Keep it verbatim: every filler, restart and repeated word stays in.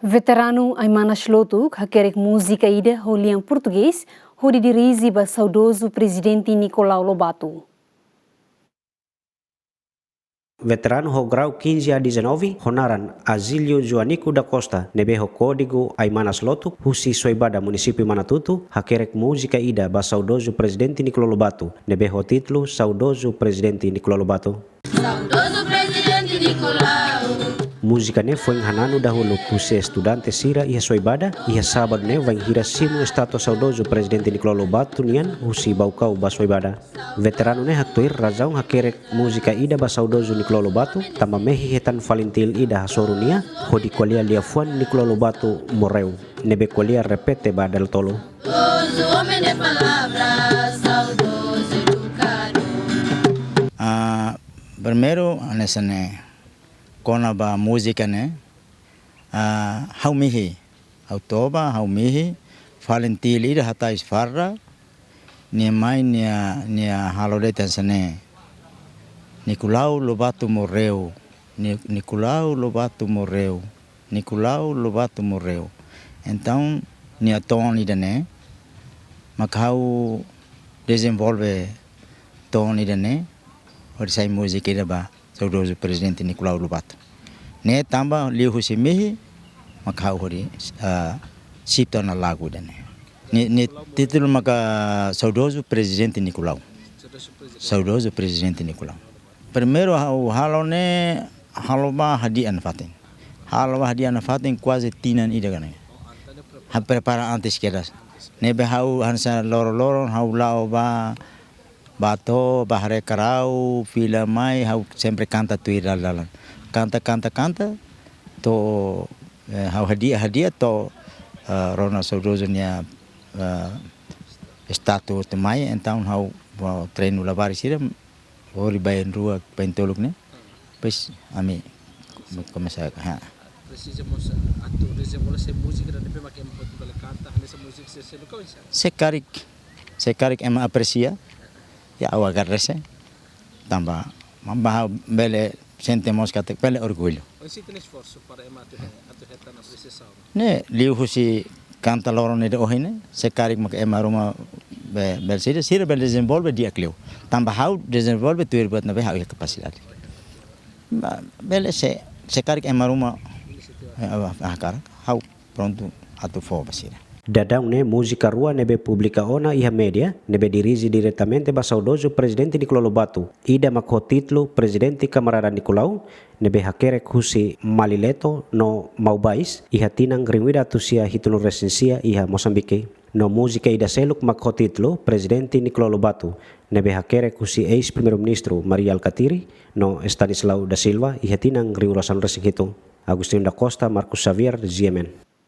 Veteranu Aimanas Lotuk hakerek múzika ida ho lian portugés hodi dirije ba saudozu Prezidente Nicolau Lobato. Veteranu ho grau quinze a dezanove, ho naran Azílio Joanico da Costa, ne'ebé ho kódigu Aimanas Lotuk, husi Soibada, munisípiu Manatuto, hakerek múzika ida ba saudozu Prezidente Nicolau Lobato, ne'ebé ho títulu Saudozu Prezidente Nicolau Lobato. Saudozu Prezidente Nicolau. Múzika ne'e foin hananu dahuluk husi estudante sira iha Soibada, iha sábadu ne'e wainhira simu estátua saudozu Prezidente Nicolau Lobato nian husi Baucau ba Soibada. Veteranu ne'e haktuir razaun hakerek múzika ida ba saudozu Nicolau Lobato, tanba mehi hetan FALINTIL ida hasoru nia, hodi ko'alia liafuan Nicolau Lobato morreu, ne'ebé ko'alia repete ba dala tolu. Saudozu, homem de palavra, saudozu educador. Ah, primeiru, hanesan ne'e, kona-ba múzika ne'e, ah, ha'u mehi, ha'u toba, ha'u mehi, FALINTIL ida hatais farda, nia mai, nia, nia halo de'it hanesan ne'e: Nicolau Lobato morreu, Ni-, Nicolau Lobato morreu, Nicolau Lobato morreu. Entaun, nia ton ida-ne'e, maka ha'u dezenvolve ton ida-ne'e, hodi sai múzika ida ba saudozu Prezidente Nicolau Lobato. Ne'e tanba liuhusi mehi, maka ha'u hodi, ah, sipta ona lagu ida-ne'e. Nia, nia títulu maka Saudozu Prezidente Nicolau. Saudozu Prezidente Nicolau. Primeiru ha'u halo ne'e, halo ba hadi'a nafatin. Halo ba hadi'a nafatin kuaze tinan ida ka ne'e. Ha'u prepara antes kedas. Ne'ebé ha'u hanesan loro-loron ha'u la'o ba, ba to'o, ba haree karau, fila mai, ha'u sempre kanta tuir dalan-dalan. Kanta, kanta, kanta, to'o, eh, ha'u hadi'a, hadi'a, to'o, eh, rona saudozu nia, eh, estátua to'o mai, entaun ha'u, ha'u treinu labarik sira, hori baibain rua, baibain toluk ne'e. Depois, ami komesa, ha. Presiza mós atu dezenvolve múzika ida-ne'ebé mak ema hotu bele kanta, hanesan múzika sira seluk ka oinsá? Se karik, se karik ema apresia, ya ha'u agradese. Tanba, maka ha'u bele sente mós katak bele orgullu. Oinsá ita-nia esforsu para ema atu, atu hetan apresiasaun? Ne'e, liuhusi kanta loron ida ohin ne'e, se karik maka ema ruma be-, bele sira, sira bele dezenvolve di'ak liu. Tanba ha'u dezenvolve tuir buat ne'ebé ha'u iha kapasidade. Ba, bele se, se karik ema ruma, eh, ah, hakarak, ha'u prontu atu fó ba sira. Daudaun ne'e múzika rua ne'ebé publika ona iha média, ne'ebé dirije diretamente ba saudozu Prezidente Nicolau Lobato, ida mak ho títulu Prezidente Kamarada Nicolau, ne'ebé hakerek husi Malileto no Maubais, iha tinan rihun ida atus sia hitunulu resin sia iha Mosambike. No múzika ida seluk mak ho títulu Prezidente Nicolau Lobato, ne'ebé hakerek husi eis-Primeiru-Ministru Mari Alkatiri no Stanislau da Silva iha tinan rihun rua sanulu resin hitu. Agostinho da Costa, Marcos Xavier, G M N.